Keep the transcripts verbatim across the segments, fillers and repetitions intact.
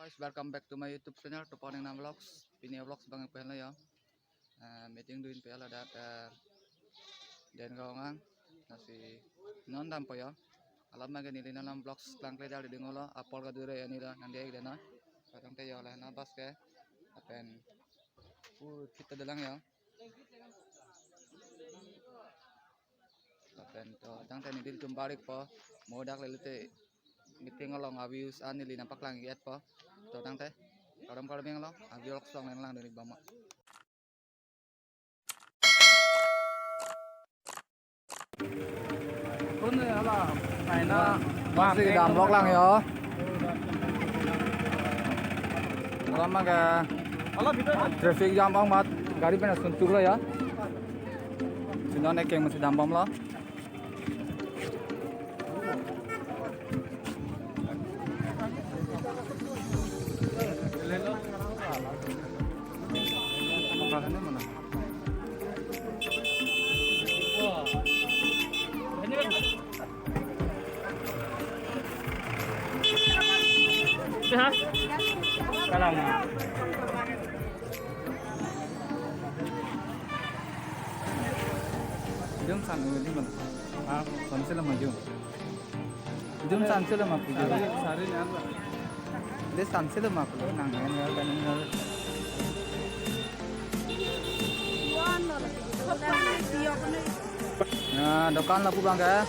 Guys, welcome back to my YouTube channel, Tupon Ingnam Vlogs. Pini vlogs abang pen lo yo. Eh, meeting dun pen ladak, eh, Dengaon ang. Lasi non dampo yo. Alam lake neli non alam vlogs klangkle dal ding lo. Apor kadure ani lo nang dia dena. Kadang te yo lah na bus ke. Lapen pu kita dalang yo. Lapen to tangte nelitum barikpo, mo dak lele te meeting along a-views an neli nangpaklang-et po. To tangte Karbi Anglong a-vlogs along nanglang dun-ik bom. Masih dam lok lang yo. Alam ke traffic jam bang mat, gari pen asun tuk lo ya. Sino ne keng masih dam bom lo. Jom san ini mana? Ha? San sila maju. Jom san sila maju. Sari, sari ni apa? Dia san sila maju. Nang nang nang nang. Nah, dokan lapu bang ke.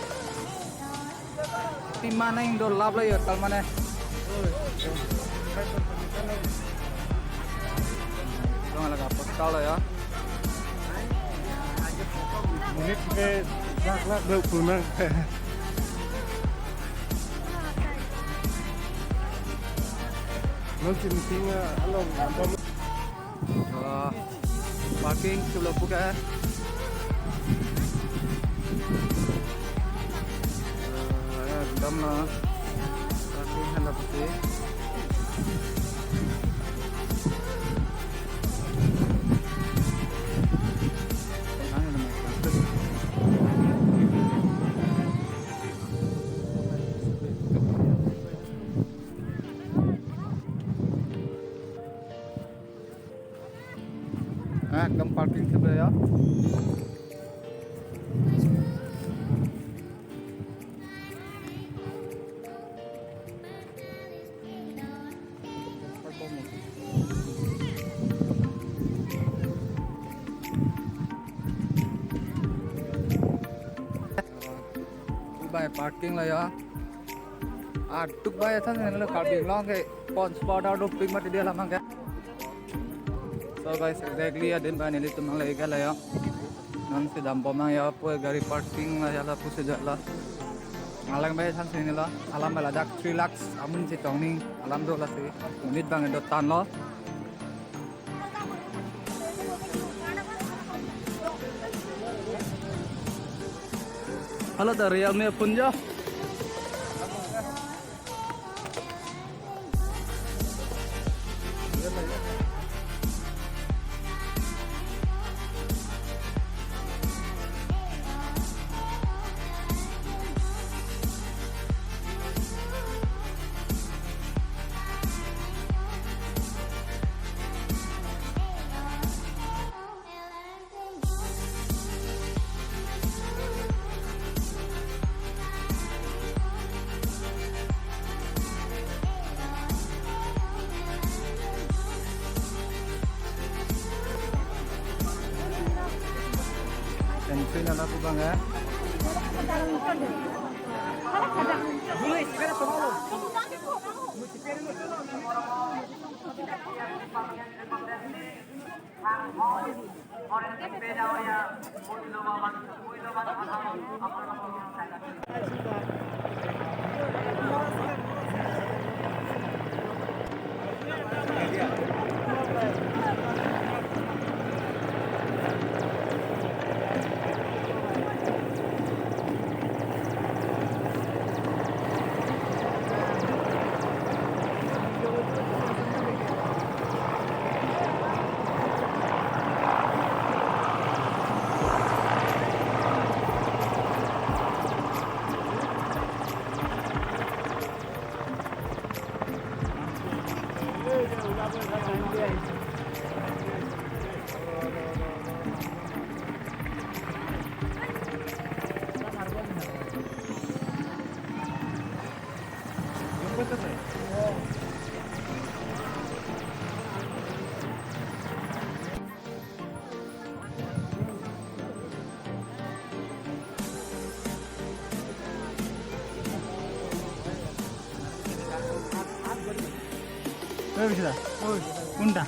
Pima nang do lap lo yo tal mane. Dong ala ka postal lo yo. Menit ke lak lak do punang. Nang sing sing along. Ah, parking sebelah buka. Ah, ya, dam na. Parking hala putih. Ah, kam parking sebelah ya. Dubai parking lo ya. Atuk bai than nelo Karbi Anglong ke Ponds powder dopik mati dia lamang ke. So guys, exactly adim bai nelitum nangle-ik lo ya. Nonsi dam bom nang ya, pu gari parking la ya lapusi jala. Alang bai than sini lo, alam bai ladak three lakhs amun si tong ning, alam do lasi. Monit bang do tan lo. Halo, ta Realme phone jo. Tension ala pu bang ya. কোনটা?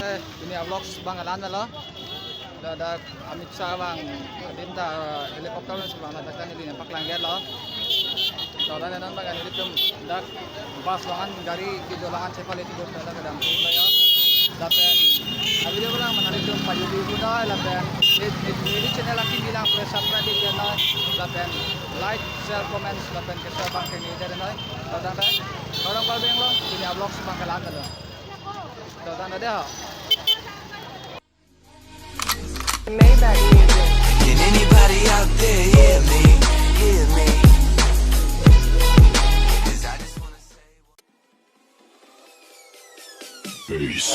Eh, pini a-vlogs abang la-an lo. Ladak Amit Shah abang adim ta helicopter si abang ladak ta neli nangpaklang lo. Ladak non abang nelitum dak bus along an gari kedo along an chepalit lo, ladak kedam pun lo ya. Lapen a-video abang mana nelitum pajutji pu noi, lapen neli channel akin bilang press subscribe di noi, lapen like, share, comments, lapen ke-share abang ke ni de noi. Ladak ta. Orang Karbi Anglong, pini a-vlogs abang la-an lo. Ladak ta dei ho. Maybach music. Can anybody out there hear me? Hear me? 'Cause I just wanna say Peace.